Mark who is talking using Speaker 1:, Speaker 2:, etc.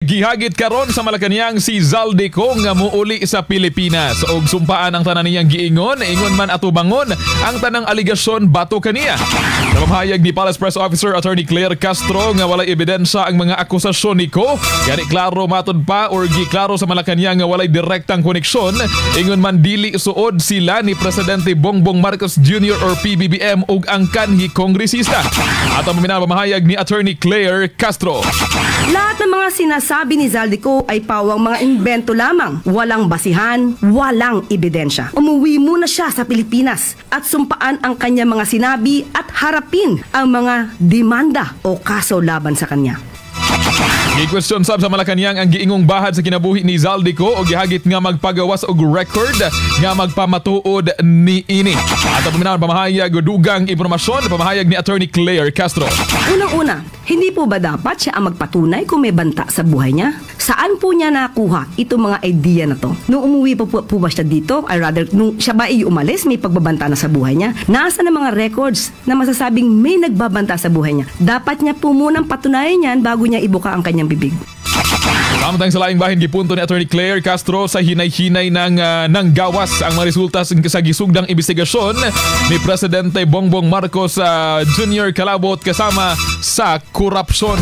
Speaker 1: Gihagit karon sa Malacañang si Zaldy Co nga muuli sa Pilipinas og sumpaan ang tanan niyang giingon, ingon man atubangon ang tanang aligasyon batok kaniya. Sa pamahayag ni Palace Press Officer Attorney Claire Castro nga walay ebidensya ang mga akusasyon ni Co, gani klaro matud pa or giklaro sa Malacañang nga walay direktang koneksyon, ingon man dili suod sila ni Presidente Bongbong Marcos Jr. or PBBM ug ang kanhi kongresista. Ato paminaw pamahayag ni Attorney Claire Castro.
Speaker 2: Lahat ng mga sinasabi ni Zaldy Co ay pawang mga imbento lamang. Walang basihan, walang ebidensya. Umuwi muna siya sa Pilipinas at sumpaan ang kanyang mga sinabi at harapin ang mga demanda o kaso laban sa kanya.
Speaker 1: Gi-question sab sa Malacañang ang giingong bahad sa kinabuhi ni Zaldy Co o gihagit nga magpagawas og record nga magpamatuod ni ini. Ato paminaw pamahayag og dugang impormasyon, pamahayag ni Attorney Claire Castro.
Speaker 2: Unang-una, hindi po ba dapat siya ang magpatunay kung may banta sa buhay niya? Saan po niya nakuha itong mga idea na to? Nung umuwi po ba siya dito? Or rather, nung siya ba ay umalis, may pagbabanta na sa buhay niya? Nasaan ang mga records na masasabing may nagbabanta sa buhay niya? Dapat niya po munang patunayan yan bago niya ibuka ang kanyang bibig.
Speaker 1: Samtang sa laing bahin, gipunto ni Attorney Claire Castro sa hinay-hinay ng gawas ang mga resulta sa gisugdang investigasyon ni Presidente Bongbong Marcos Jr. kalabot kasama sa korupsyon.